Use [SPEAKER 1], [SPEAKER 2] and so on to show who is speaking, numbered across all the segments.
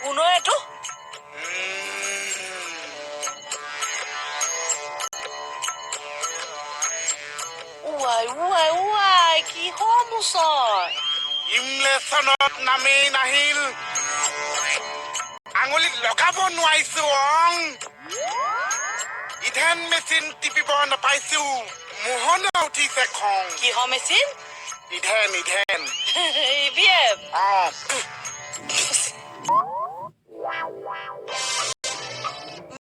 [SPEAKER 1] কোন অ এইটো? Y Y Y, কিহৰ মোচৰ?
[SPEAKER 2] ইমলেচনত নামেই নাহিল, আঙুলিত লগাব নোৱাৰিছো। অং ইধেন মেচিন টিপিব নাপাইছো, মোহনে উঠিছে খং।
[SPEAKER 1] কিহৰ মেচিন?
[SPEAKER 2] ইধেন, ইধেন।
[SPEAKER 1] EVM?
[SPEAKER 2] অ।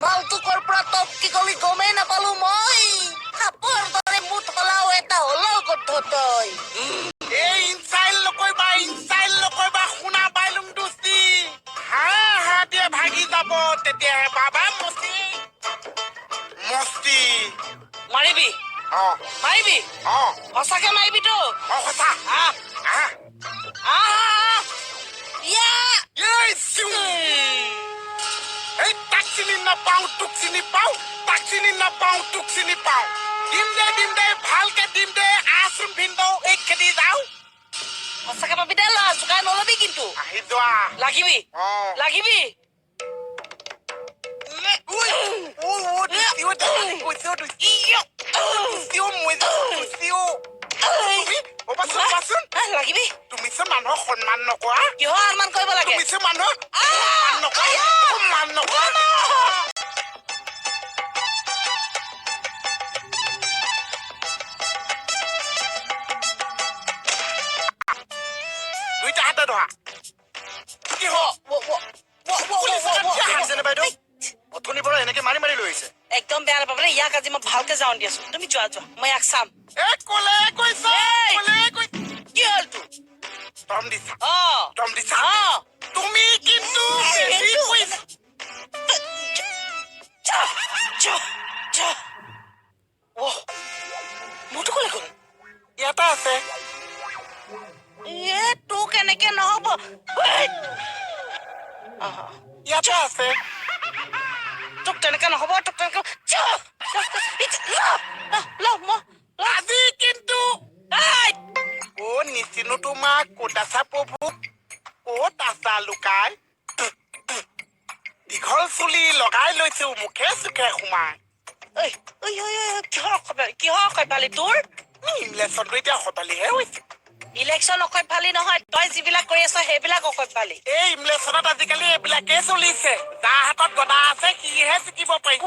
[SPEAKER 1] মালটো ক'ৰ পৰা টপকি গলি গমেই নাপালো মই। সাপৰ দৰে মুঠ হলাও এটা হলেও গদ্ধ তই।
[SPEAKER 2] এই ইনচাইল নকৰিবা, ইনচাইল নকৰিবা। শুনা পাইলুং দুস্তি, হাঁহ হাতীয়ে ভাগি যাব, তেতিয়াহে পাবা মস্তি মস্তি।
[SPEAKER 1] মাৰিবি?
[SPEAKER 2] অ।
[SPEAKER 1] মাৰিবি?
[SPEAKER 2] অ।
[SPEAKER 1] সঁচাকে মাৰিবিতো?
[SPEAKER 2] অ, সঁচা।
[SPEAKER 1] আহ।
[SPEAKER 2] আহ।
[SPEAKER 1] আহ, ইয়া।
[SPEAKER 2] এই চিউ। এই তাক চিনি নাপাওঁ, তোক চিনি পাওঁ। তাক চিনি নাপাওঁ, তোক চিনি পাওঁ। দিম দে, দিম দে, ভালকে দিম দে। আহচোন ভিনদেউ, এই খেদি যাওঁ।
[SPEAKER 1] সঁচাকে পাবি দে ল'ৰা, জোকাই নলবি কিন্তু।
[SPEAKER 2] আহি যোৱা।
[SPEAKER 1] লাগিবি?
[SPEAKER 2] অ।
[SPEAKER 1] লাগিবি?
[SPEAKER 2] ঐ ঐ ঐ, দুচি ঐ, ধেমালি কৈছে অ, দুচি। দুচি অ, মই যাওঁ, দুচি অ। তুমি ৰ'বাচোন, ৰ'বাচোন।
[SPEAKER 1] আহ, লাগিবি?
[SPEAKER 2] তুমিচোন মানুহক সন্মান নকৰা।
[SPEAKER 1] কিহৰ সন্মান কৰিব লাগে?
[SPEAKER 2] তুমিচোন মানুহক সন্মান নকৰা, সন্মান নকৰা। দুইটা হাতে ধৰা। কি হ
[SPEAKER 3] দেখিছেনে বাইদেউ, অথনিৰ পৰা এনেকে মাৰি মাৰি লৈ আহিছে।
[SPEAKER 1] একদম বেয়া নাপাব দেই, ইয়াক আজি মই ভালকে যাওঁ দি আছো। তুমি যোৱা, যোৱা, মই ইয়াক চাম।
[SPEAKER 2] এ কলে কৈছা?
[SPEAKER 1] এই!
[SPEAKER 2] কলে কৈছা?
[SPEAKER 1] কি হ'ল তোৰ?
[SPEAKER 2] দম দিছা?
[SPEAKER 1] অ।
[SPEAKER 2] দম দিছা?
[SPEAKER 1] অ।
[SPEAKER 2] তুমি কিন্তু বেছি কৈছা।
[SPEAKER 1] যা যা যা। অ, মোৰটো ক'লে গ'ল?
[SPEAKER 2] ইয়াতে আছে।
[SPEAKER 1] এ তোক এনেকে নহ'ব। ঐ! আহা।
[SPEAKER 2] ইয়াতে আছে।
[SPEAKER 1] তোক তেনেকে নহ'ব, তোক তেনেকে যা, যা, যা, ল, ল, ল, মই ল।
[SPEAKER 2] আজি কিন্তু
[SPEAKER 1] এই!
[SPEAKER 2] অ নিচিনো তোমাক। ক'ত আছা প্ৰভু, ক'ত আছা লুকাই? দীঘল চুলি লগাই লৈছো, মুখে চুখে সোমাই।
[SPEAKER 1] ঐ ঐ ঐ ঐ, কিহৰ অসভ্যালি, কিহৰ অসভ্যালি তোৰ?
[SPEAKER 2] ইলেকশ্যনটো এতিয়া সবালিহে হৈছে।
[SPEAKER 1] ইলেকশ্যন অসভ্যালি নহয়, তই যিবিলাক কৰি আছ সেইবিলাক অসভ্যালি।
[SPEAKER 2] এই ইলেকশ্যনত আজিকালি এইবিলাকেই চলিছে। যাৰ হাতত গদা আছে, সিহে জিকিব পাৰিব।